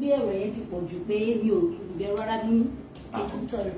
Bí ọ̀rọ̀ yẹn ti pọ̀ jù pé mi ò bẹ̀rù rárá ní sọ̀rọ̀.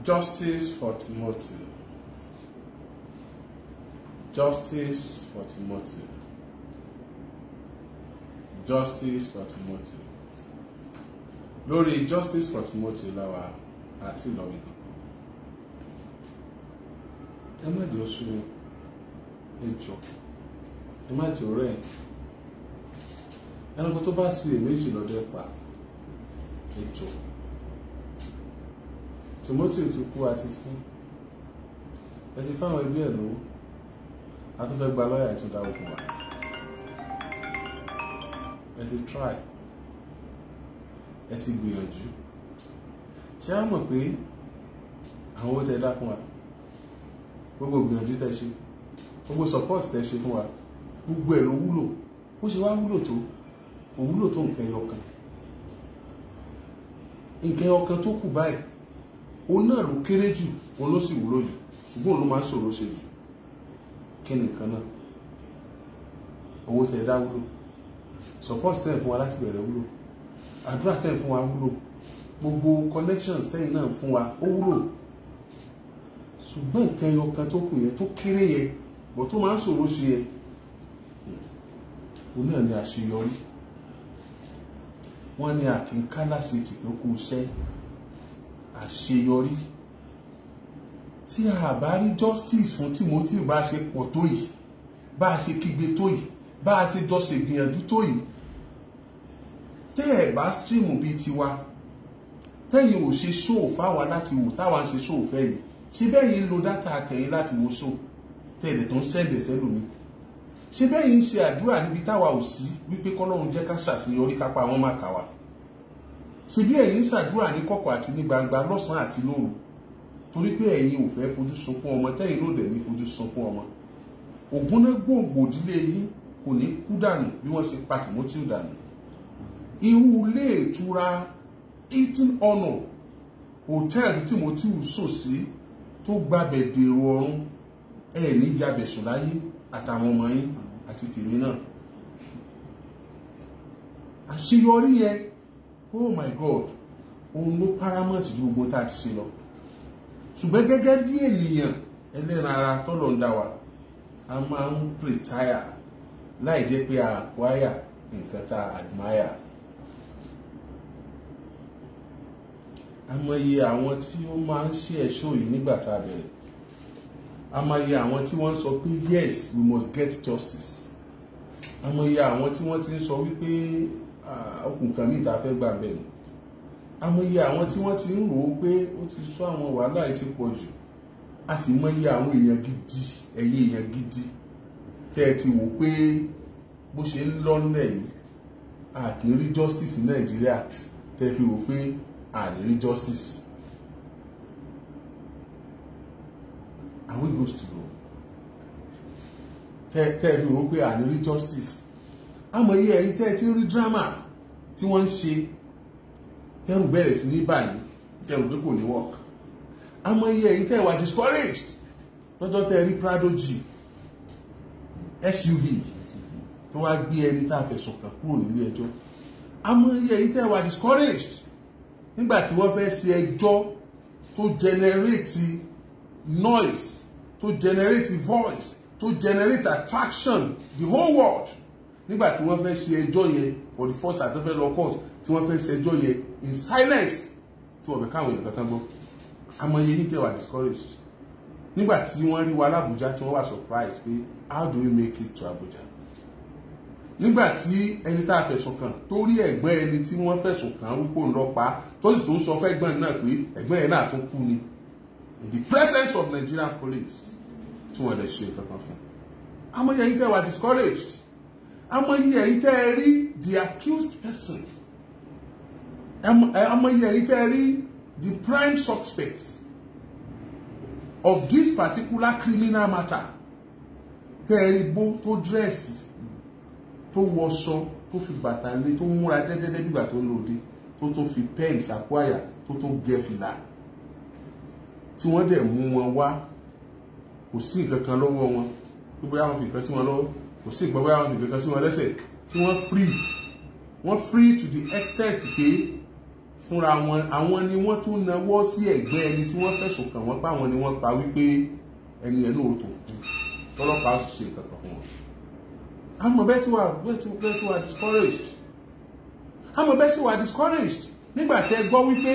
Justice for Timothy. Justice for Timothy. Justice for Timothy. Lórí Justice for Timothy láwa àti ìlọ́wí kankan. Ẹ má jẹ́ oṣù mi, ẹ jọ, ẹ má jẹ́ ọ̀rẹ́ ẹ̀. Ẹranko tó bá sí èméjì lọ́dẹ pa, ẹ jọ. Timothy ti kú àti sí ẹ ti fáwọn ẹbí ẹ lówó, a tún fẹ́ gba lọ́ọ̀yà ìtúndà òkun wa. Ẹ ti try, ẹ ti gbìyànjú. Ṣé á mọ̀ pé àwọn owó tẹ dá fún wa, gbogbo gbìyànjú tẹ ṣe, gbogbo support tẹ ṣe fún wa, gbogbo ẹ ló wúlò. Ó ṣe wá wúlò tó, kò wúlò tó nǹkan ẹyọ kan. Nǹkan ẹyọ kan tó kù báyìí, òun náà ló kéré jù, òun ló sì wúlò jù, ṣùgbọ́n òun ló máa ń ṣòro ṣe jù. Kí nìkan náà? Owó tẹ dá wúlò, support tẹ̀ fún wa láti bẹ̀rẹ̀ wúlò, àdúrà tẹ̀ fún wa wúlò, gbogbo connections tẹ̀yìn náà fún wa ó wúlò. Ṣùgbọ́n nǹkan ẹyọ kan tó kù yẹn, tó kéré yẹn, bọ̀ tó máa ń ṣòro ṣe yẹn, òun náà ni àṣeyọrí. Wọ́n ní àkínkálà ṣe tìpé kú iṣẹ́ àṣeyọrí. Tí a bá rí justice fún Timothy bá a ṣe pọ̀ tó yìí, bá a ṣe kígbe tó yìí, bá a ṣe jọ ṣègbìyànjú tó yìí, tẹ́ ẹ̀ bá stream bíi tiwa, tẹ́yìn ò ṣe show fáwa láti wò táwa ń ṣe show fẹ́yìn, ṣé bẹ́yìn ń lo data àtẹ̀yìn láti wo show tẹ́lẹ̀ tó ń sẹ́ǹdẹ̀ sẹ́lòmí, ṣé bẹ́yìn ń ṣe àdúrà níbi táwa ò sí wípé kọ́lọ́run jẹ́ ká ṣàṣeyọrí kápá wọn má kà wá, ṣe bí ẹ̀yin ń ṣàdúrà ní kọ̀kọ̀ àti ní gbangba lọ́sàn-án àti lóru, torí pé ẹ̀yin ò fẹ́ fojú sunkún ọmọ, tẹ́yìn ló dẹ̀ ní fojú sunkún ọmọ. Ògúnná gbòǹgbò ìdílé yín kò ní kú dànù bí wọ́n ṣe pa Timothy dànù. Irú ilé ìtura Hilton Honor hotel tí Timothy sùn sí tó gbabẹ̀ dèrò ọ̀run, ẹ̀ ní yabẹ̀ sùn láyé àtàwọn ọmọ yín àti tèmi náà. Àṣeyọrí yẹn, oh my God, òun ló paramount ju gbogbo tá a ti ṣe lọ. Ṣùgbọ́n gẹ́gẹ́ bí ènìyàn ẹlẹ́ran ara tọ́lọ̀ ń dá wa, a máa ń retire láì jẹ́ pé a acquire nǹkan tá a admire. A mọye àwọn tí ó máa ń ṣe ẹ̀ṣọ́ yìí nígbà tá a bẹ̀rẹ̀. A mọye àwọn tí wọ́n ń sọ pé yes, we must get justice. A mọye àwọn tí wọ́n ti ń sọ wípé okùn kan ní ìta fẹ́ gbà bẹ́ẹ̀ ni. Àmọye àwọn tí wọ́n ti ń rò ó pé ó ti sọ àwọn wàhálà yìí ti pọ̀ jù. A sì mọye àwọn èèyàn gidi, ẹ̀yin èèyàn gidi tẹ́ ẹ ti wò pé bó ṣe ń lọ́nlẹ̀ yìí, a kì í rí justice ní Nàìjíríà, tẹ́ ẹ fi wò pé a lè rí justice. Are we going to go? Tẹ́ ẹ fi wò pé a lè rí justice. Àmọye ẹ̀yin tẹ́ ẹ ti ń rí drama tí wọ́n ń ṣe, tẹ́rù bẹ̀rẹ̀ sí ní báyìí, tẹ́rù pé kò ní work. Àmọye ẹ̀yin tẹ́ wà discouraged lọ́jọ́ tẹ́ rí Prado Jeep SUV tó wá gbé ẹni tá a fẹ̀sùn kàn kúrò nílé ẹjọ́. Àmọye ẹ̀yin tẹ́ wà discouraged nígbà tí wọ́n fẹ́ ṣe ẹjọ́ tó generate noise, tó generate voice, tó generate attraction the whole world. Nígbà tí wọ́n fẹ́ ṣe ẹjọ́ yẹn for the first time tó fẹ́ lọ court, tí wọ́n fẹ́ ṣe ẹjọ́ yẹn in silence, tí wọ́n fẹ́ káwọn èèyàn kankan gbọ́. Àmọye yín tẹ́ wà discouraged nígbà tí wọ́n rí wa l'Abuja, tí wọ́n wà surprised pé how do we make it to Abuja. Nígbà tí ẹni tá a fẹ̀sùn kàn tó rí ẹ̀gbọ́n ẹni tí wọ́n fẹ̀sùn kàn wípé òun lọ pa, tó sì tún sọ fẹ́gbọ́n náà pé ẹ̀gbọ́n yẹn náà tún kú ni, in the presence of Nigerian police, tí wọ́n lè ṣe kankan fún. Amóye ẹ̀yin tẹ́ wà discouraged, amóye ẹ̀yin tẹ́ ẹ rí the accused person, amóye ẹ̀yin tẹ́ ẹ rí the prime suspect of this particular criminal matter, tẹ́ ẹ rí bó tó dírẹ́sì, tó wọṣọ, tó fi bàtà lé, tó múra dẹ́dẹ́dẹ́ bígbà tó ń lòdì, tó tó fi pen sàpò àyà, tó tó gẹ fìlà, tí wọ́n dẹ̀ mú wọn wá. Kò sí nǹkan kan lọ́wọ́ wọn, gbogbo àwọn fi nǹkan sí wọn lọ́wọ́, kò sí nǹkan bóyá àwọn fi nǹkan sí wọn lẹ́sẹ̀, tí wọ́n free, wọ́n free to the extent pé fúnra wọn àwọn ni wọ́n tún nawọ́ sí ẹ̀gbẹ́ ẹni tí wọ́n fẹ̀sùn kàn wọ́n pa, wọn ni wọ́n pa wípé ẹni ẹ̀ náà ó tó kú, tọ́lọ́pàá sì ṣe nǹkan kan fún wọn. Àmọ́ bẹ́ẹ̀ tí wà bẹ́ẹ̀ tí wà discouraged, àmọ́ bẹ́ẹ̀ tí wà discouraged nígbà tẹ́ gbọ́ wípé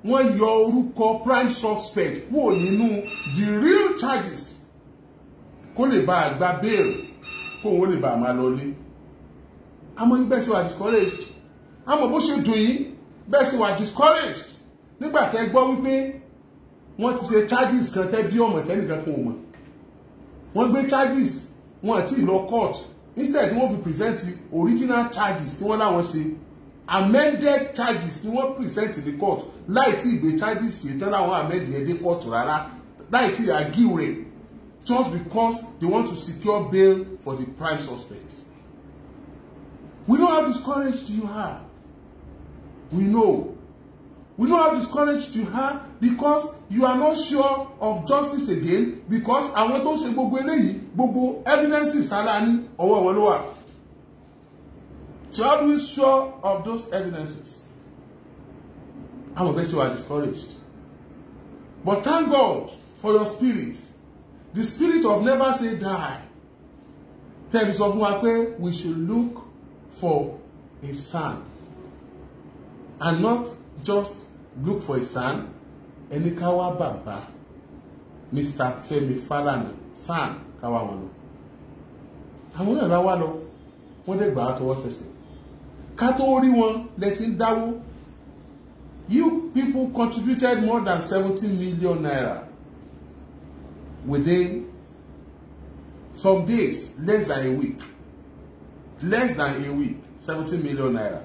wọ́n yọ orúkọ prime suspect kúrò nínú the real charges kó lè bá a gba bail, kó òun lè bá a máa lọlé. Àmọ́ yín bẹ́ẹ̀ tí wà discouraged, àmọ́ bó ṣe dùn yín bẹ́ẹ̀ sì wà discouraged nígbà tẹ́ gbọ́ wípé wọ́n ti ṣe charges kan tẹ́ bí ọmọ tẹ́nìkan kan ò mọ̀. Wọ́n gbé charges, wọ́n àti lọ court, instead wọ́n fi present original charges tí wọ́n láwọn ṣe, amended charges ni wọ́n present in the court, láì tí ìgbé charges yìí tán láwọn amend yẹn dé court rárá, láì tí argue rẹ̀, just because they want to secure bail for the prime suspect. We know how discouraged you are. We know. We know how discouraged you are because you are not sure of justice again, because àwọn tó ṣe gbogbo eléyìí, gbogbo evidences tara ní ọwọ́ wọn ló wà. So how do we sure of those evidences? Àwọn bẹ́ẹ̀ sì were discouraged. But thank God for your spirit. The spirit of never say die. Tell sọ fún wa pé we should look for a son. And not just look for a son. Ẹni ká wá bàbá Mr. Femi Falana son ká wá wọn lọ. Àwọn náà wá lọ, wọ́n dẹ̀ gbà á tọwọ́ tẹsẹ̀. Ká tó rí wọn lẹ ti ń dáwó. You people contributed more than 70 million naira within some days, less than a week. Less than a week, 70 million naira.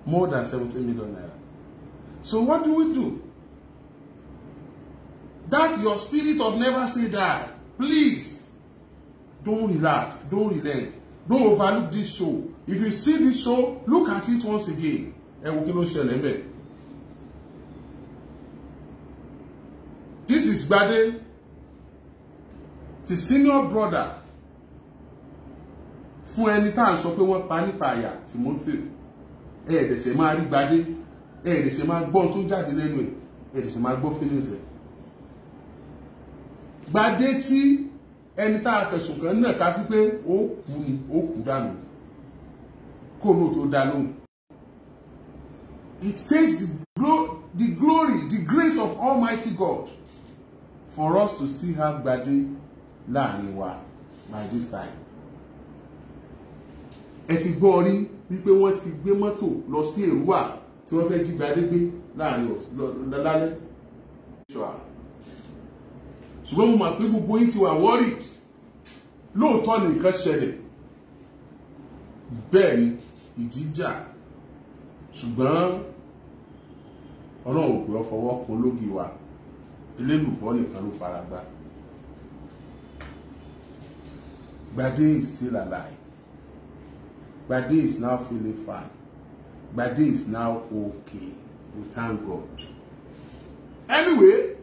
More than 70 million naira. So what do we do? That your spirit of never say die. Please, don't relax, don't relent, don't overlook this show. If you see this show, look at it once again. Ẹ wo kí ló ṣẹlẹ̀ ńbẹ̀. This is Gbade, the senior brother fún ẹni tá à ń sọ pé wọ́n pa nípa àyà Timothy. Ẹ̀ẹ́dẹ̀sẹ̀ máa rí Gbadé, ẹ̀ẹ́dẹ̀sẹ̀ máa gbọ́ tó jáde lẹ́nu ẹ̀, ẹ̀ẹ́dẹ̀sẹ̀ máa gbọ́ feelings ẹ̀. Gbadé tí ẹni tá a fẹ̀sùn kàn náà ká sí pé ó kú ni, ó kú dànù, kó ló tó dá lóhùn. It takes the glory, the grace of Almighty God for us to still have Gbadé láàrin wa by this time. Ẹ ti gbọ́ rí wípé wọ́n ti gbé mọ́tò lọ sí Èrúwà tí wọ́n fẹ́ jí Gbadé gbé láàrin lálẹ́. Ṣùgbọ́n mo mọ̀ pé gbogbo yín ti wà worried. Lóòótọ́ ni nǹkan ṣẹlẹ̀, bẹ́ẹ̀ ni ìjì jà, ṣùgbọ́n Ọlọ́run ò pé ọ fọwọ́ kun lógi wa, elélùbọ́ nìkan ló fara gbá. Gbadé is still alive. Gbadé is now feeling fine. Gbadé is now okay. We thank God. Anyway,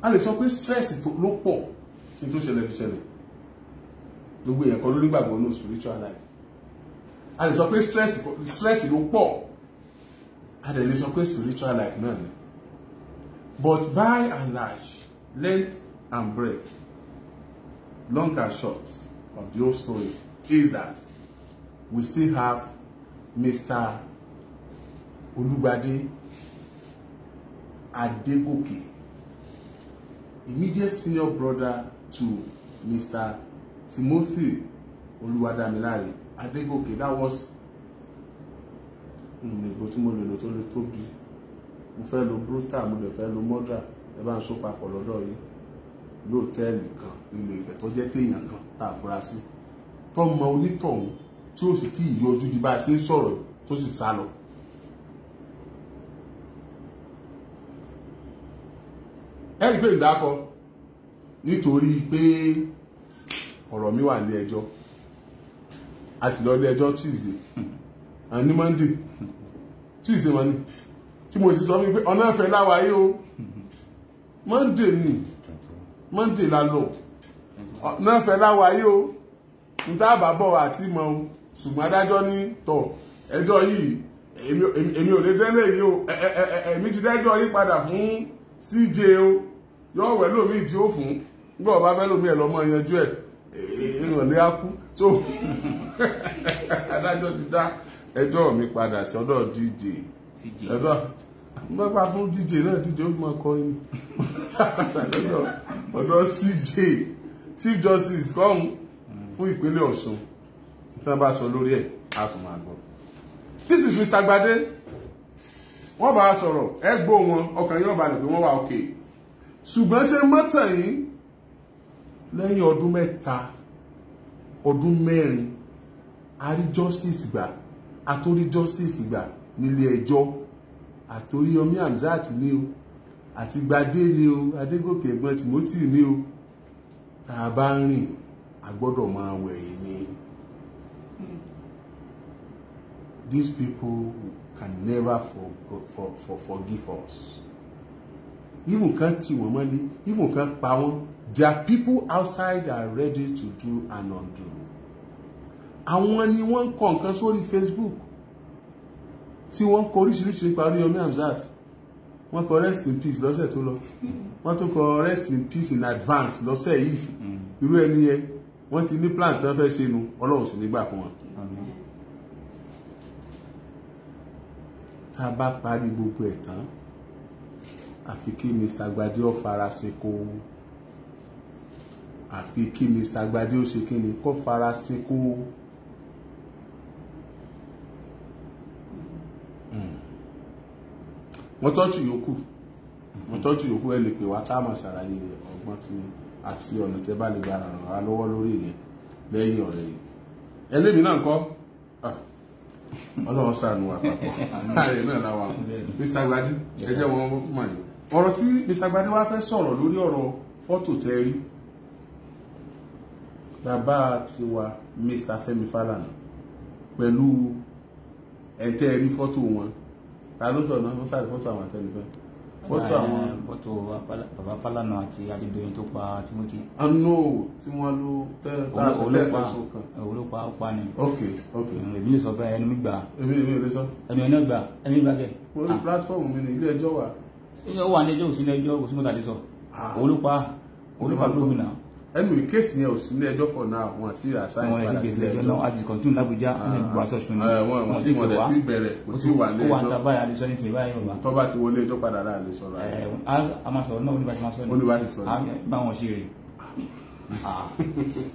a lè sọ pé stress ló pọ̀ tí tó ṣẹlẹ̀ fi ṣẹlẹ̀. Gbogbo èèyàn kan ló nígbàgbọ́ ní spiritual life. A lè sọ pé stress ló pọ̀. A lè sọ pé spiritual life náà ni. But by and large, length and breadth, long and short of the whole story is that we still have Mr. Olugbade Adegoke, immediate senior brother to Mr. Timothy Olúwadámiláre Adégòkè. That was ìgbò tí mo lè lò tó lè tóbi. Mo fẹ́ lo brutal, mo lè fẹ́ lo murder. Ẹ bá ń so papọ̀ lọ́dọ̀ yìí lóòtẹ́ẹ̀lì kan nílùú Ifẹ̀ tó jẹ́ téèyàn kan tá a fura sí, tó mọ onítọ̀hún tí ó sì tí ì yọjú di bá a ṣe ń sọ̀rọ̀, tó sì sá lọ. Ẹ rí i pé ìdákọ nítorí pé ọ̀rọ̀ mi wà ní ẹjọ́, a sì lọ ilé ẹjọ́ Tuesday àní Monday, Tuesday wọn ni tí mo sì sọ fún mi pé ọ̀nà ìfẹ́ láwa yìí o, Monday ni, Monday la lọ, ọ̀nà ìfẹ́ láwa yìí o, n tá bá bọ̀ àti mọ̀ o. Ṣùgbọ́n adájọ́ ní tọ̀ ẹjọ́ yìí èmi ò lè dẹ́lẹ̀ yìí o, èmi ti dẹ́jọ́ yìí padà fún CJ o, yóò wẹ̀ lómi tí ó fún nígbà ọba fẹ́ lómi ẹ̀ lọ́mọ yanjú ẹ̀ ìrànlẹ́ á kú. So adájọ́ ti dá ẹjọ́ mi padà sọ́dọ̀ DJ, ẹjọ́ mo bá fún DJ náà, DJ ó fi máa kọ inú ọ̀dọ̀ CJ, Chief Justice kọ́hún fún ìpínlẹ̀ Ọ̀ṣun. Tí wọ́n bá sọ lórí ẹ̀ á tún máa gbọ́. This is Mr. Gbadé. Wọ́n bá a sọ̀rọ̀, ẹ gbọ́ wọn, ọkàn yóò balẹ̀ pé wọ́n wà òkè. Ṣùgbọ́n ṣé mọ́tàn yìí lẹ́yìn ọdún 3, ọdún 4, a rí justice gbà, a tó rí justice gbà nílé ẹjọ́. Àtorí Yomi Hamzat ni o, àti Gbadé ni o, Adégòkè ẹ̀gbọ́n Timothy ni o. Tá a bá ń rìn, a gbọ́dọ̀ máa wẹ̀yìn ni. These people can never forgive us. Even kan tì wọ́n mọ́lé, even kan pa wọ́n, their people outside are ready to do and undo. Àwọn ni wọ́n ń kọ nǹkan sórí Facebook tí wọ́n kọ oríṣiríṣi nípa Oríyọmí Hamzat. Wọ́n kọ rest in peace lọ́sẹ̀ tó lọ, wọ́n tún kọ rest in peace in advance lọ́sẹ̀ yìí. Irú ẹni yẹn wọ́n ti ní plan tán fẹ́ ṣe nu, Ọlọ́run sì nígbà fún wọn. Tá a bá parí gbogbo ẹ̀ tán, àfi kí Mr. Gbadé ó farasin kó, àfi kí Mr. Gbadé ó ṣe kíni kó farasin kó. Wọ́n tọ́jú yòókù, wọ́n tọ́jú yòókù. Ẹ lè pè wá tá a máa ṣàlàyé ọgbọ́n tí àti ọ̀nà tẹ́ bá lè gba ràn wá lọ́wọ́ lórí ìyẹn lẹ́yìn ọ̀rẹ́ yìí. Ẹlẹ́mi náà kọ́ Ọlọ́run ṣàánú wa papọ̀, ààrẹ náà láwa. Mr. Gbadé, ẹ jẹ́ wọn mọ̀ yìí. Ọ̀rọ̀ tí Mr. Gbadé wá fẹ́ sọ̀rọ̀ lórí ọ̀rọ̀ fọ́tò tẹ́ rí bàbá tiwa Mr. Fẹ́mi Fálànà pẹ̀lú ẹ̀ńtẹ́ rí fọ́tò wọn, ta ló tọ̀ náà wọ́n sáré fọ́tò àwọn àtẹnìkan, fọ́tò àwọn fọ́tò bàbá Fálànà àti Adédoyin tó pa Timothy. Àánú tí wọ́n ló tẹ́ fẹ̀sùn kàn. Òun ló pa, ó pa ni. Ok ok. Èmi lè sọ bẹ́ẹ̀, ẹnu mi gbà. Èmi ò lè sọ. Ẹnu ẹ̀ náà gbà, ẹnu mi gbà kẹ́. Orí platform mi ní ilé ẹjọ́ wà. Ó wà ní ẹjọ́, òsín ẹjọ́, òsín mọ́ta lè sọ. Òun ló pa, òun ló pa gómìnà. Ẹnu ìkéèsì yẹn ò sí ní ẹjọ́ for now, wọn àti àṣà ìpadà sílé ẹjọ́ náà àti kọ̀ntún l'Abuja ní ìgbà sọ̀sùn ni wọn tí wọn dẹ̀ ti bẹ̀rẹ̀, kò sí wà ní ó wà ẹjọ́. ń ta báyìí, àlesọ ní tìǹbà báyìí bàbá. Tó bá ti wọlé ẹjọ́ padà láà lè sọ̀rọ̀. A máa sọ̀rọ̀ náà, oníbàṣẹ máa sọ ni. Oníbàṣẹ sọ̀rọ̀. Báwọn ṣe rè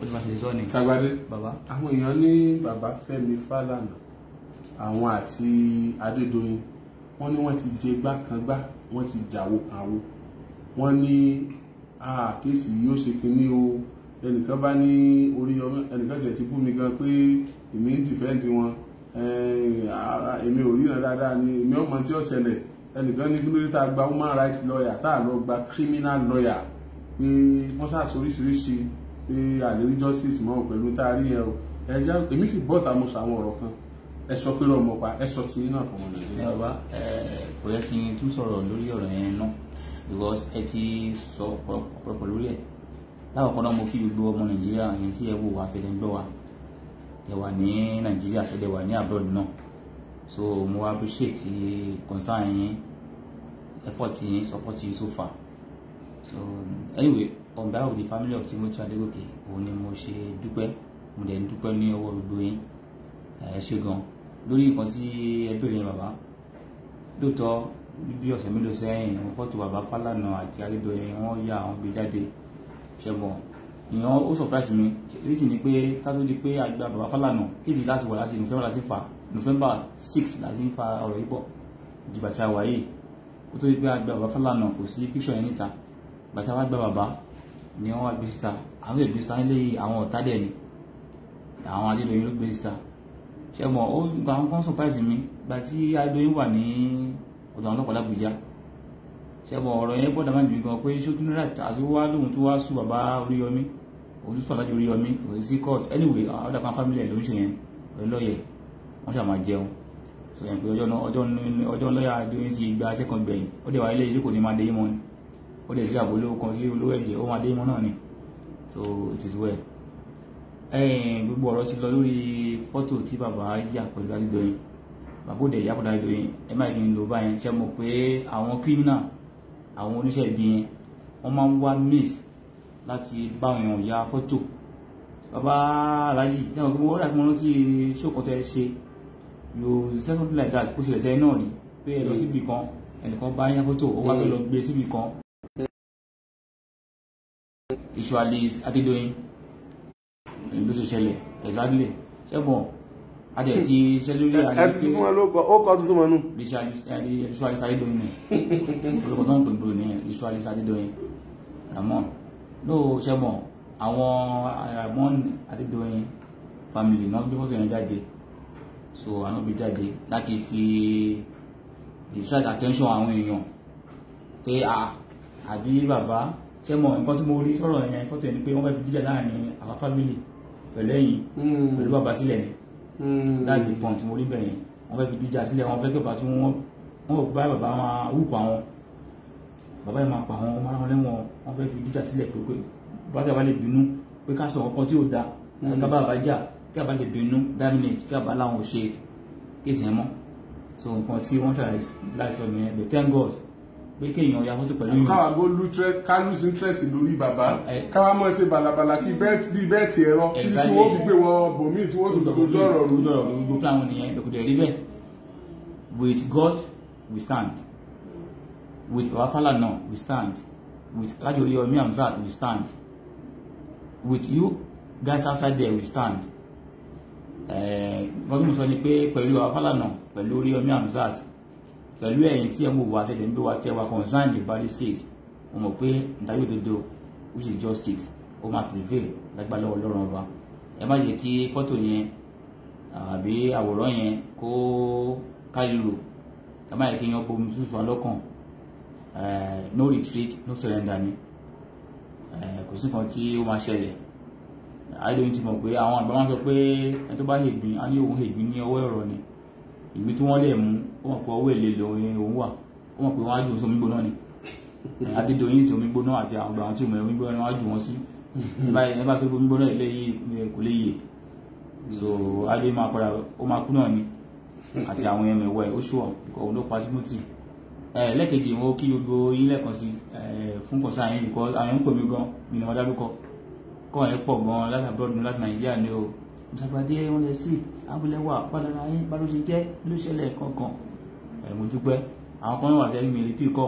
oníbàṣẹ sọ ni. Sagbadé, bàbá, àwọn èèyàn ní bàbá Fẹ́mi Fálànà àwọn àti Adédoyin, wọ́n ní wọ́n ti jẹ gbá kan gbá, wọ́n ti jàwó kan wo, wọ́n ní kéèsì yìí ó ṣe kinní o. Ẹnìkan bá ní Oríyọmí, ẹnìkan tiẹ̀ ti bú mi gan pé èmi ń dìfẹ́ǹdì wọn, èmi ò ríran dáadáa ni, èmi ọmọ tí ó ṣẹlẹ̀. Ẹnìkan ní kílódé tá a gba human rights lawyer tá a lọ gba criminal lawyer, pé wọ́n ṣàṣọ oríṣiríṣi pé àlérí justice mọ́ pẹ̀lú tá a rí yẹn o. Èmi sì bọ́ta mo sọ àwọn ọ̀rọ̀ kan, ẹ sọ pé lọ́mọ pa, ẹ sọ tiyín náà fún ọmọ Nàìjíríà. Ẹ bàbá, kò yẹ kí n tún sọ̀rọ̀ lórí ọ̀rọ̀ yẹn náà because ẹ ti sọ ọ̀pọ̀lọpọ̀ lórí ẹ̀. Lákọ̀ọ́kọ́ náà, mo kí gbogbo ọmọ Nàìjíríà yẹn tí ẹ wò wá fẹ́lẹ́ ń gbọ́ wa, ẹ wà ní Nàìjíríà, tẹ́lẹ̀ wà ní abroad náà. So mo appreciate concern yín, effort yín, support yín so far. So anyway, on behalf of the family of Timothy Adegoke, òun ni mo ṣe dúpẹ́, mo dẹ̀ ń dúpẹ́ ní ọwọ́ gbogbo yín. Ẹ ṣé gan lórí nǹkan tí ẹ béèrè yẹn bàbá. Lóòótọ́, bí ọ̀sẹ̀ mélòó sẹ́yìn, àwọn fọ́tò bàbá Fálànà àti Adédoyin wọ́n yà, àwọn gbé jáde. Ṣẹ́gbọ̀n Ìyẹn ó surprise mi reason ni pé ká tó di pé àgbà bàbá Fálànà case láti wà láti November láti fà, November 6 láti ń fa ọ̀rọ̀ yìí bọ̀ ìdìgbà tí a wà yìí. Ó tó di pé àgbà bàbá Fálànà, kò sí picture yẹn níta. Bàtà wá gba bàbá ni wọ́n wá gbé síta. Àwọn ìgbé síta nílé àwọn ọ̀tá dẹ̀ ni àwọn Adédoyin ló gbé síta. Ṣé mo ó gba àwọn kan surprise mi gba tí Adédoyin wà ní ọ̀dọ̀ àwọn ọlọ́pàá l'Àbújá. Ṣé mo ọ̀rọ̀ yẹn gbọ́dọ̀ máa ń dùn gan pé ṣó tún rà àti wá lóhun tó wá sùn bàbá Oríyọmí, òun tún sùn alájọ Oríyọmí òun sí court. Anyway, ọ̀dà kan family ẹ̀ ló ń ṣe yẹn pẹ̀lú lọ́yẹ̀ wọ́n ṣàmà jẹun sọ yẹn pé ọjọ́ náà ọjọ́ lọ́yà Adédoyin ti gba iṣẹ́ kan gbẹ̀yìn. Ó dẹ̀ wá ilé iṣẹ́ kò ní máa dé mọ́ ni, ó dẹ̀ sí àbò olówó kan sí olówó ẹ̀jẹ̀, ó máa dé mọ́ náà ni. So it is well. Gbogbo ọ̀rọ̀ ti lọ lórí fọ́tò tí bàbá yà pẹ̀lú Adédoyin. Bàbá òde ìyá pẹ̀lú Adédoyin, ẹ má kí n lò báyẹn. Ṣe mọ̀ pé àwọn criminal, àwọn oníṣẹ́ ibi yẹn, wọ́n máa ń wá miss láti bá àwọn èèyàn ya fọ́tò. Bàbá Aláàjì, ṣe mọ̀ pé mo rà kí mo rántí ṣókàn tẹ́ ṣe, you say something like that, kó ṣẹlẹ̀ sẹ́yìn náà rí pé ẹ lọ síbi kan, ẹnìkan bá yá fọ́tò, ó wá fẹ́ lọ gbé síbi kan. Ritualist Adédoyin ló ṣe ṣẹlẹ̀ exactly. Ṣẹ́gbọ̀n adẹ̀ ti ṣẹ́ lórí Ẹ ti fún wọn ló kọ, ó kọ tuntun mọ́nú. Ritualist Adédoyin ni orúkọ tó ń pè gbòòrò ní Ritualist Adédoyin Ramon ló. Ṣẹ́gbọ̀n àwọn Ramon Adédoyin family náà gbé fọ́tò yẹn jáde. So àwọn gbé jáde láti fi distract attention àwọn èèyàn pé a àbí bàbá. Ṣé mọ̀ nǹkan tí mo rí sọ̀rọ̀ yẹn, fọ́tò yẹn, ni pé wọ́n fẹ́ fi díjà láàrin àwọn family pẹ̀lú ẹ̀yìn pẹ̀lú bàbá sílẹ̀ ni. That's the point mo rí bẹ́ẹ̀ yẹn. Wọ́n fẹ́ fi díjà sílẹ̀, wọ́n fẹ́ kí bàbá tí wọ́n bá bàbá máa wúkọ̀, àwọn bàbá yẹn máa pa àwọn ọmọ aráwọn lẹ́wọ̀n. Wọ́n fẹ́ fi díjà sílẹ̀ pé bàbá bá lè bínú pé ká sọ ọkọ tí ò da, ká bá bàbá jà, kí bàbá lè bínú dominate, kí bàbá láwọn ò ṣe case yẹn mọ́. So nǹkan tí wọ́n try láì sọ nìyẹn. But thank God pé kéèyàn ya fọ́tò pẹ̀lú yìí. Káwa go ká lose interest lórí bàbá, káwa mọ̀ ṣe balabala kí belt bí belt ẹ̀rọ títí tí wọ́n fi gbé wọ bòmíì tí wọ́n tún dojú ọ̀rọ̀ rú. Dojú ọ̀rọ̀ rú. Gbogbo plan wọn nìyẹn, kò dẹ̀ rí bẹ́ẹ̀. With God we stand, with Baba Falana we stand, with Alhaji Oriyomi Hamzat we stand, with you guys outside there we stand. Nǹkan tí mo sọ ni pé pẹ̀lú Baba Falana, pẹ̀lú Oriyomi Hamzat, pẹ̀lú ẹ̀yin tí ẹ̀ ń wò wá, tẹ̀lé ń bí wa, tẹ́ wa concern about this case, mo mọ̀ pé ìdájọ́ òdodo, which is justice, ó máa prevail lágbára Ọlọ́run Ọba. Ẹ má jẹ́ kí fọ́tò yẹn àbí àwòrán yẹn kó káríro. Ẹ má jẹ́ kí yan bomi tútù alọ́kàn. No retreat, no surrender ni. Kò sí nǹkan tí ó máa ṣẹlẹ̀. Adédoyin ti mọ̀ pé àwọn àgbà máa ń sọ pé ẹni tó bá hègbín á ní òun hègbín ní ọwọ́ ẹ̀rọ ni. Ìgbín tí wọ́n lè mú, ó mọ̀ pé ọwọ́ èlé lòun òun wà, ó mọ̀ pé wọ́n á jù sí omi gbóná ni. Adédoyin sí omi gbóná àti àwọn àgbà tí omi gbóná wọ́n á jù wọ́n sí ẹ bá fẹ́ omi gbóná ilé yìí kò lè yè. So Adédoyin máa padà, ó máa kú náà ni àti àwọn ẹmẹ̀wẹ̀ ẹ̀. Ó ṣùọ̀ òun ló pa Timothy. Lẹ́ẹ̀kejì, mo kí gbogbo yín lẹ́ẹ̀kan sí fún kọ̀ọ̀sán yín because àwọn ń pè mí gan, mi ni wọ́n dárúkọ kọ́ ẹ̀ pọ̀ gan láti abroad ní láti Nàìjíríà ni o. Mùsàgbàdé wọn lè sí abúlé wà padà yín bá ló ṣe jẹ́ ló ṣẹlẹ̀ kankan. Ẹ̀ mo dúpẹ́. Àwọn kan wà tẹ́lẹ̀ mi lè pí kọ́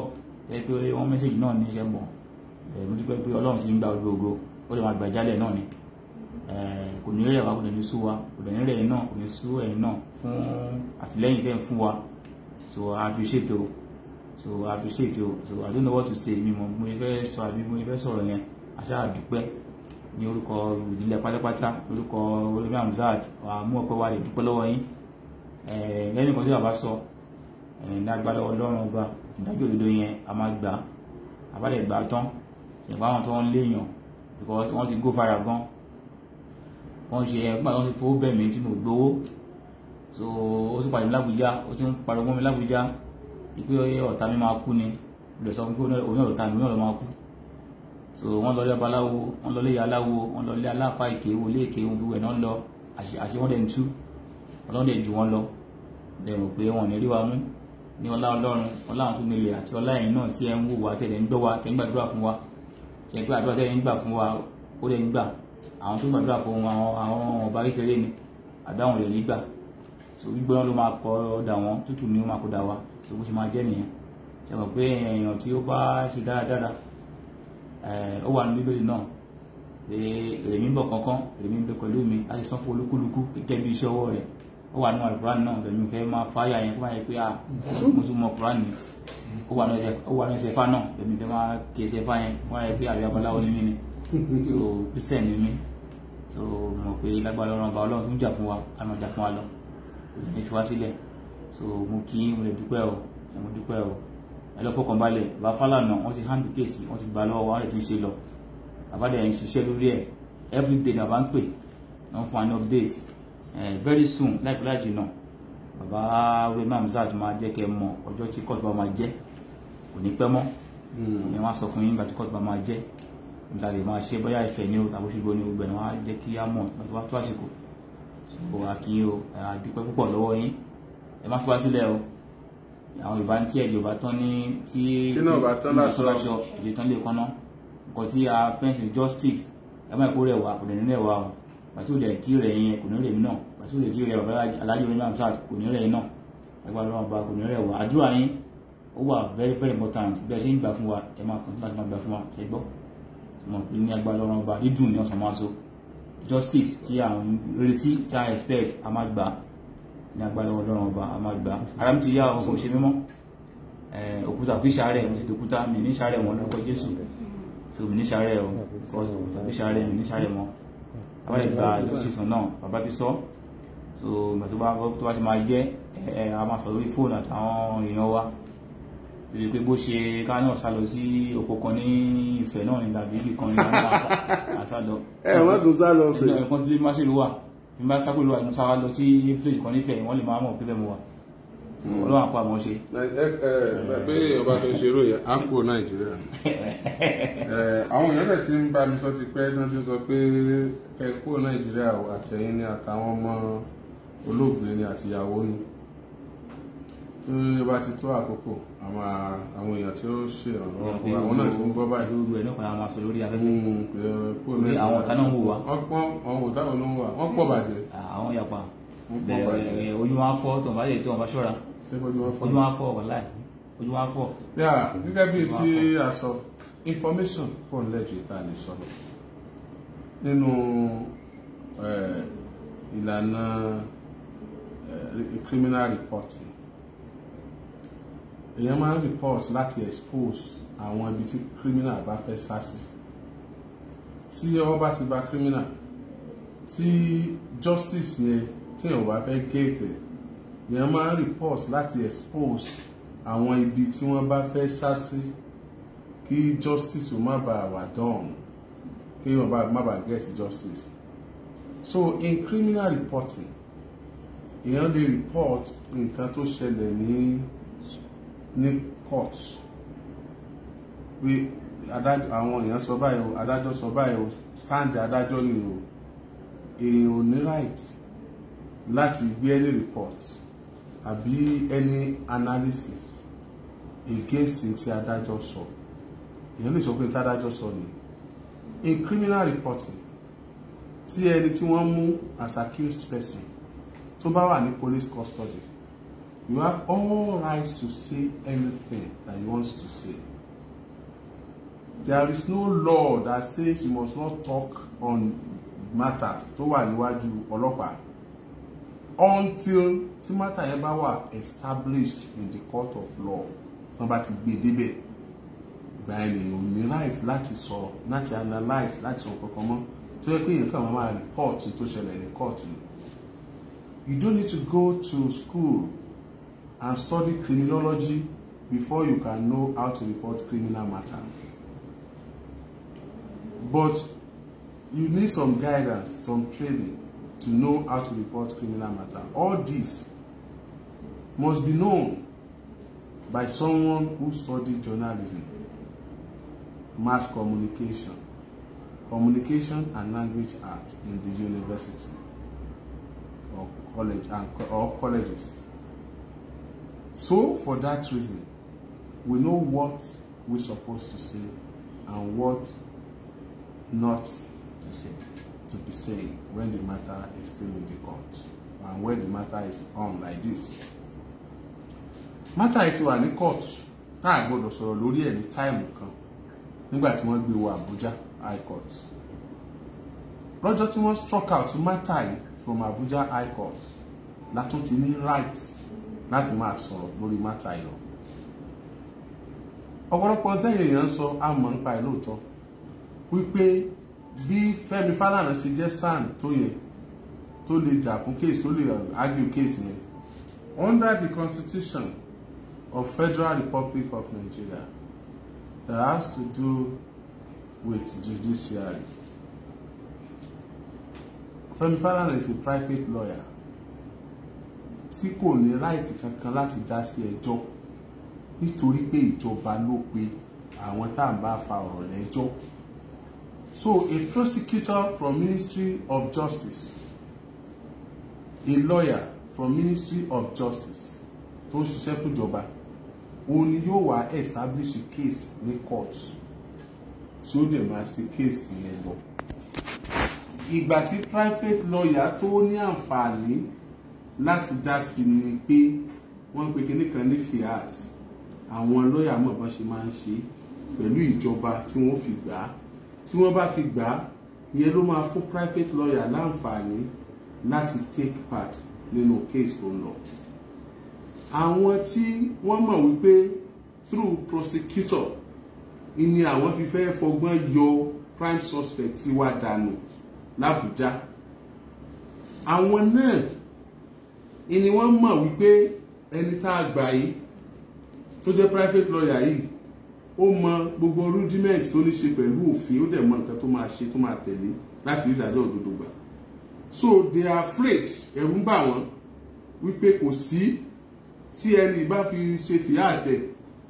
tẹ́lẹ̀ pé wọ́n message náà ní iṣẹ́ mọ̀. Ẹ̀ mo dúpẹ́ pé Ọlọ́run ti ń gba gbogbo, ó lè máa gbà jálẹ̀ náà ni. Kò ní rẹ̀ wá, kò ní sú wa, kò ní rẹ̀ yín náà, kò ní sú ẹ̀yin náà fún àtìlẹ́yìn tẹ́ ń fún wa. So I appreciate o, so I appreciate o. So I don't know what to say. Mi mọ̀ mo fẹ́ sọ àbí mo fẹ́ sọ̀rọ̀ yẹn. Àṣà àdúpẹ́ ní orúkọ ìdílé pátápátá, orúkọ Olómi Hamzat, àmú ọpẹ́ wa lè dúpẹ́ lọ́wọ́ yín. Lẹ́yìn nǹkan tí bàbá sọ ní agbára Ọlọ́run Ọba, ìdájọ́ òdodo yẹn a máa gbà àbálẹ̀ gbà tán. Ṣùgbọ́n àwọn tó ń léèyàn because wọ́n ti go viral gan, wọ́n ṣe ẹgbẹ́ àwọn ti fowó bẹ̀ mí tí mo gbowó. So ó tún pàdé mi l'Ábùjá, ó ti ń pariwo mọ́ mi l'Ábùjá ìpé ọ̀tá mi máa kú ni. Lè sọ fún pé òun náà lọ́ta mi, òun náà lọ́ máa kú. So wọ́n lọ lé babaláwo, wọ́n lọ lé aláwo, wọ́n lọ lé aláfa èké, wọlé èké, ohun gbogbo ẹ̀ náà lọ. Àṣẹ wọ́n dẹ̀ ń tú, Ọlọ́run dẹ̀ jù wọ́n lọ. Lè mọ̀ pé wọn ò ní rí wa mú ní ọlá Ọlọ́run, ọlá àwọn tó nílẹ̀ àti ọlá ẹ̀yin náà tí ẹ ń wò wá, tẹ̀lé ń gbọ́ wa, tẹ̀ ń gbàdúrà fún wa. Ṣe pé àdúrà tẹ̀lé ń gbà fún wa, ó lè ń gbà. Àwọn tó gbàdúrà fún wọn, àwọn ọba kékeré ni àbí àwọn lè ní gbà. So gbígbóná ló máa kọ ọ̀dà wọn, tútù ni ó máa kó dà wa. So bó ṣe máa jẹ́ nìyẹn. Ṣe mọ̀ pé èèyàn tí ó bá ṣe dáradára, ó wà ní Bíbélì náà. Pé èrè mi ń bọ̀ kankan, èrè mi ń bẹ pẹ̀lú mi láti san fún olúkúlùkù gẹ́gẹ́ bí iṣẹ́ ọwọ́ rẹ̀. Ó wà nínú Àlùkùránì náà, bẹ̀rù mi fẹ́ máa fáyà yẹn kó máa yẹ pé à mo tún mọ Kùránì. Ó wà nínú ẹsẹ̀ fá náà, bẹ̀rù mi fẹ́ máa kí ẹsẹ̀ fá yẹn kó máa yẹ pé àbí abaláwo ni mí ni. So Christian ni mí. So mo mọ̀ pé lágbára Ọlọ́run ọba, Ọlọ́run tó ń jà fún wa, á máa jà fún wa lọ, kò ní fi wá sílẹ̀. So mo kí, mo lè dúpẹ́ o, mo dúpẹ́ o. Ẹ lọ fọkàn balẹ̀, bàbá Fálànà wọ́n ti handle case, wọ́n ti gbà lọ́wọ́ wa, wọ́n lè ti ṣe lọ. Bàbá dẹ̀ ń ṣiṣẹ́ lórí ẹ̀ everyday ni bàbá ń pè, wọ́n fún wa ní update. Very soon, láìpẹ́ láì jìnnà, bàbá Wema Hamzat máa jẹ́ kẹ́ mọ̀ ọjọ́ tí court bá máa jẹ́. Kò ní pẹ́ mọ́, ìyẹn wọ́n á sọ fún yín nígbà tí court bá máa jẹ́, nígbà tí máa ṣe bóyá Ifẹ̀ ni o tàbí Òṣogbo ni o, gbẹ̀ ni wọ́n á jẹ́ kí á mọ̀ nígbà tó bá tó àsìkò. So a kí yín o, a dúpẹ́ púpọ̀ lọ́wọ́ yín. Ẹ má fi wá sílẹ̀ o. Àwọn Yorùbá ń tí ẹ̀jẹ̀ ò bá tán ní tí Tí náà bá tán láṣọ. láṣọ, ẹ̀jẹ̀ tán lè kánná. Nǹkan tí a fẹ́ ṣe justice, ẹ má kó rẹ̀ wá, kò lè ní rẹ̀ wá o. Pàtó rẹ̀ tí rẹ̀ yẹn kò ní rẹ̀ mí náà, pàtó rẹ̀ tí rẹ̀ bàbá Alhaji Oríyọmí Hamzat kò ní rẹ̀ yín náà, ẹgbẹ́ Ọlọ́run ọba kò ní rẹ̀ wá. Àdúrà yín ó wà very very important. Bí ẹ ṣe ń gbà fún wa, ẹ máa kàn láti máa gbà fún wa, ṣe gbọ́ mọ̀ pé ní agbára Ọlọ́run ọba, dídùn ní ọ̀sán máa so. Justice tí à ń retí, tí à ń expect, a máa gbà ní agbára Ọlọ́run ọba, a máa gbà. Ara mi ti yá o, kò ṣe mímọ́. Òkúta kì í ṣàárẹ̀, mo ti dòkúta, mi ní ṣàárẹ̀ mọ́ lórúkọ Jésù. So mi ní ṣàárẹ̀ o, because òkúta kì í ṣàárẹ̀, mi ní ṣàárẹ̀ mọ́. Bàbá lè gba justice náà, bàbá ti sọ. So ìgbà tó bá ti máa jẹ́, a máa sọ lórí fóònù àtàwọn èèyàn wa. Torí pé bó ṣe ká náà sá lọ sí oko kan ní Ifẹ̀ náà ní tàbí ibì kan ní àwọn sá lọ. Ẹ wọ́n tún sá lọ fẹ̀. Ẹnu ẹ̀kan tí má sì ló wà. Tí n bá sá kúrò lọ, sá lọ sí village kan nífẹ̀ẹ́, wọ́n lè máa mọ̀ pé bẹ́ẹ̀ mo wà. So Ọlọ́run àpò àmọ́ ṣe. Ẹ pé èèyàn bá fẹ́ ṣerú yẹn, á kúrò Nàìjíríà. Àwọn èèyàn dẹ̀ ti ń bá mi sọ ti pẹ́, tí wọ́n ti sọ pé ẹ kúrò Nàìjíríà o, àtẹ̀yìn ni àtàwọn ọmọ olóògbé ni àtìyàwó ni. Tí ó bá ti tó àkókò, àwọn èèyàn tí ó ṣèrànlọ́wọ́ fún wa, àwọn náà ti ń gbọ́ báyìí. Gbogbo ẹ̀ náà kan máa sọ lórí afẹ́fẹ́. Pé kúrò Torí àwọn ọ̀tá náà ń wò wá. Wọ́n pọ̀, àwọn ọ̀tá náà ń wò wá, wọ́n pọ̀ bàjẹ́. Àwọn yapa. Wọ́n pọ̀ bàjẹ́. Ojú wọn á fọ́, tó wọn bá lè tó wọn bá ṣọ́ra. Ṣé ojú wọn fọ́? Ojú wọn á fọ́, wàláì. Ojú wọn á fọ́. Yeah, gẹ́gẹ́ bí tí a sọ, information pọ̀ nílẹ̀ ju ìta lè sọ lọ. Nínú ìlànà criminal reporting, èèyàn máa ń report láti expose àwọn ibi tí criminal bá fẹ́ sá sí. Tí ọwọ́ bá ti ba criminal, tí justice yẹn tí èèyàn bá fẹ́ get ẹ̀, èèyàn máa ń report láti expose àwọn ibi tí wọ́n bá fẹ́ sá sí kí justice ó má bàa wà done, kí wọ́n má bàa get justice. So in criminal reporting, èèyàn lè report nǹkan tó ṣẹlẹ̀ ní court pé adájọ́, àwọn èèyàn sọ báyìí o, adájọ́ sọ báyìí o, stand adájọ́ ni o. Èèyàn ò ní right láti gbé any report àbí any analysis against tí adájọ́ sọ. Èèyàn lè sọ pé tí adájọ́ sọ ni. In criminal reporting, tí ẹni tí wọ́n mú as accused person tó bá wà ní police custody, you have all rights to say anything that you want to say. There is no law that says you must not talk on matters tó wà níwájú ọlọ́pàá until tí matter yẹn bá wà established in the court of law. Tán bá ti gbé débẹ̀, ìgbà yẹn lèèyàn ò ní right láti sọ, láti analyse, láti sọ kankan mọ́, tó yẹ pé èèyàn kàn máa report tó ṣẹlẹ̀ ní court ni. You don't need to go to school and study criminology before you can know how to report criminal matter. But you need some guidance, some training to know how to report criminal matter. All this must be known by someone who studied journalism, mass communication, communication and language art in the university or college and or colleges. So for that reason, we know what we're supposed to say and what not to say. To be saying when the matter is still in the court and when the matter is on like this. Matter yìí ti wà ní court, tá a gbọ́dọ̀ sọ̀rọ̀ lórí ẹ̀ ní time kan nígbà tí wọ́n gbé wọ Abuja High Court. Lọ́jọ́ tí wọ́n struck out matter yìí from Abuja High Court, látún ti ní right láti máa sọ̀rọ̀ lórí matter yìí lọ. Ọ̀pọ̀lọpọ̀ tẹ́yìn èèyàn ń sọ àmọ́ nípa ẹ̀ lóòótọ́ wípé bí Fẹ́mi Fálànà ṣe jẹ́ SAN tó yẹ tó lè jà fún case, tó lè argue case yẹn under the Constitution of Federal Republic of Nigeria that has to do with judiciary, Fẹ́mi Fálànà is a private lawyer tí kò ní right kankan láti dá sí ẹjọ́, nítorí pé ìjọba ló pe àwọn tá à ń bá fa ọ̀rọ̀ lẹ́jọ́. So a prosecutor from Ministry of Justice, a lawyer from Ministry of Justice tó ń ṣiṣẹ́ fúnjọba, òun ni yóò wá establish a case ní court tí ó dẹ̀ máa ṣe case yẹn lọ. Ìgbà tí private lawyer tó ní àǹfààní láti dá sí ni pé wọ́n ń pe kinní kan ní fiat. Àwọn lọ́yà mọ̀ bọ́n ṣe máa ń ṣe pẹ̀lú ìjọba tí wọ́n fi gbà á. Tí wọ́n bá fi gbà á, ìyẹn ló máa fún private lawyer láǹfààní láti take part nínú case tó ń lọ. Àwọn tí wọ́n mọ̀ wípé through prosecutor ni àwọn fi fẹ́ fọgbọ́n yọ prime suspect tí wá dànù l'Àbújá, àwọn náà ni wọ́n mọ̀ wípé ẹni tá a gbà yìí tó jẹ́ private lawyer yìí, ó mọ gbogbo rudiment tó ní ṣe pẹ̀lú òfin, ó dẹ̀ mọ nǹkan tó máa ṣe, tó máa tẹ̀lé láti rí ìdájọ́ òdodo gbà. So they are afraid, ẹ̀rù ń bà wọ́n wípé kò sí tí ẹni bá fi ṣe fìyà àtẹ̀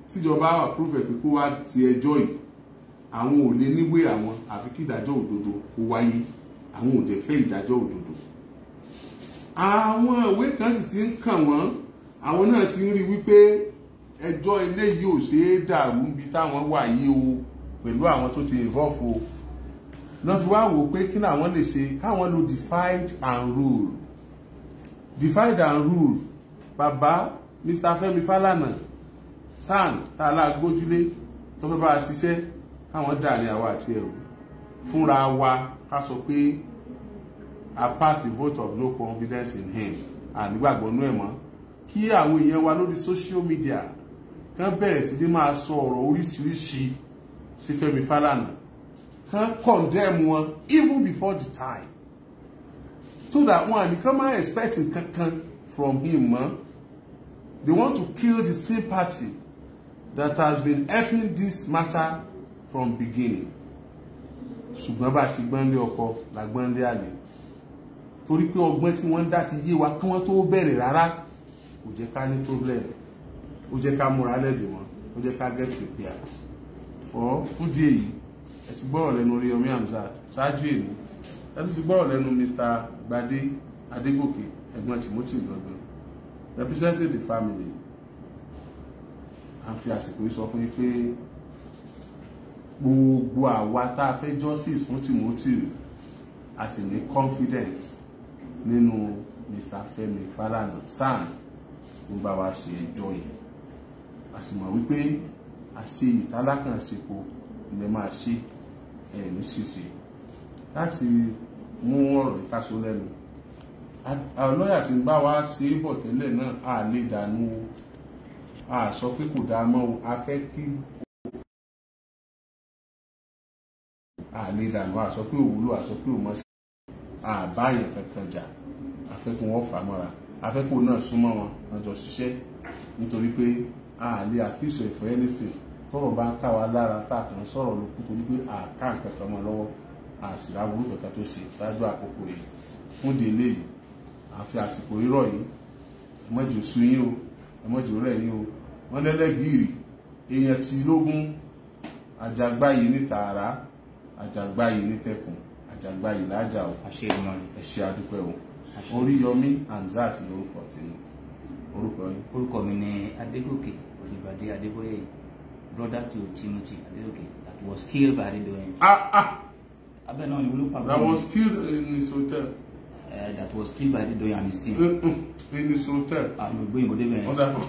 tíjọba approve ẹ̀ pé kó wá ti ẹjọ́ yìí, àwọn ò lè níwé àwọn àfi kí ìdájọ́ òdodo kó wáyé. Àwọn ò dẹ̀ fẹ́ ìdájọ́ òdodo. Àwọn ìwé kan sì ti ń kàn wọ́n, àwọn náà ti ń rí wípé ẹjọ́ eléyìí ò ṣeé dàrú níbi táwọn wà yìí o, pẹ̀lú àwọn tó ti involve o, náà fi wá wò pé kí làwọn lè ṣe, káwọn lo divide and rule, divide and rule. Bàbá Mr. Fẹ́mi Fálànà SAN tá a lá gbójúlé tó fẹ́ bá a ṣiṣẹ́, káwọn dàrí àwa àti ẹ̀rù fúnra wa, ká sọ pé a party vote of no confidence in him, ànígbàgbọ́ nú ẹ̀ mọ́, kí àwọn èèyàn wa lórí social media kán bẹ̀rẹ̀ sí ní máa sọ ọ̀rọ̀ oríṣiríṣi sí Fẹ́mi Fálànà, kán condemn wọn even before the time, so that wọn àní kán máa expect nǹkankan from him mọ́. They want to kill the sympathy that has been helping this matter from beginning. Ṣùgbọ́n bá a ṣe gbọ́n lé ọkọ la gbọ́n lé àlè, torí pé ọgbọ́n tí wọ́n ń dá ti yé wa kí wọ́n tó bẹ̀rẹ̀ rárá, kò jẹ́ ká ní problem, ó jẹ́ ká múra lẹ́dẹ̀ wọn, ó jẹ́ ká get prepared for. Fún díẹ̀ yìí, ẹ ti gbọ́rọ̀ lẹ́nu Oríyọmí Hamzat ṣáájú èmi, ẹ tún ti gbọ́rọ̀ lẹ́nu Mr. Gbadé Adégòkè, ẹ̀gbọ́n Timothy gangan, representing the family. À ń fi àsìkò yìí sọ fún yín pé gbogbo àwa tá a fẹ́ justice fún Timothy, a sì ní confidence nínú Mr. Fẹ́mi Fálànà SAN tó bá wa ṣe ẹjọ́ yìí. A sì mọ̀ wípé àṣe ìtálákànṣepọ̀ ilẹ̀ máa ṣe ẹ̀ ní ṣíṣe láti mú ọ̀rọ̀ ìkáṣó lẹ́nu. Àwọn lọ́yà tí ń bá wa ṣe é bọ̀ tẹ́lẹ̀ náà, a lè dànù o, a sọ pé kò dáa mọ́ o, a fẹ́ kí a lè dànù, a sọ pé òwúlò, a sọ pé òmọ́ sí àbáyàn kankan jà. A fẹ́ kí wọ́n fà mọ́ra, a fẹ́ kó náà súnmọ́ wọn kan jọ ṣiṣẹ́, nítorí pé a lè accuse ẹ̀ for anything. Tọ́rọ̀ bá ń ká wa lára tá a kàn ń sọ̀rọ̀ lókù, torí pé àká nǹkan kan mọ́ lọ́wọ́, a sì ráburú kankan tó ṣe ṣáájú àkókò yìí. Fún di eléyìí, à ń fi àsìkò rírọ̀ yìí, ẹ má jẹ́ ó sú yín o, ẹ má jẹ́ ó rẹ̀ yín o. Wọ́n lẹ́lẹ́gìrì èèyàn tí lógún àjàgbá yìí ní tààrà, àjàgbá yìí ní tẹkùn, àjàgbá yìí lájà o. Àṣẹ Èdùmàrè. Ẹ ṣé, àdúpẹ́ o. Oríyọmí Hamzat lórúkọ tèmi. Orúkọ yín? Orúkọ mi ni Adégòkè Olùbàdé Adébóyè, brother to Timothy Adégòkè that was killed by Adédoyin. Ah ah. Abẹ́ náà ni olùpàá. That was killed in his hotel. That was killed by Adédoyin and his team. In his hotel. Àwọn ògbóyìnbó débẹ̀ yẹn. Wonderful.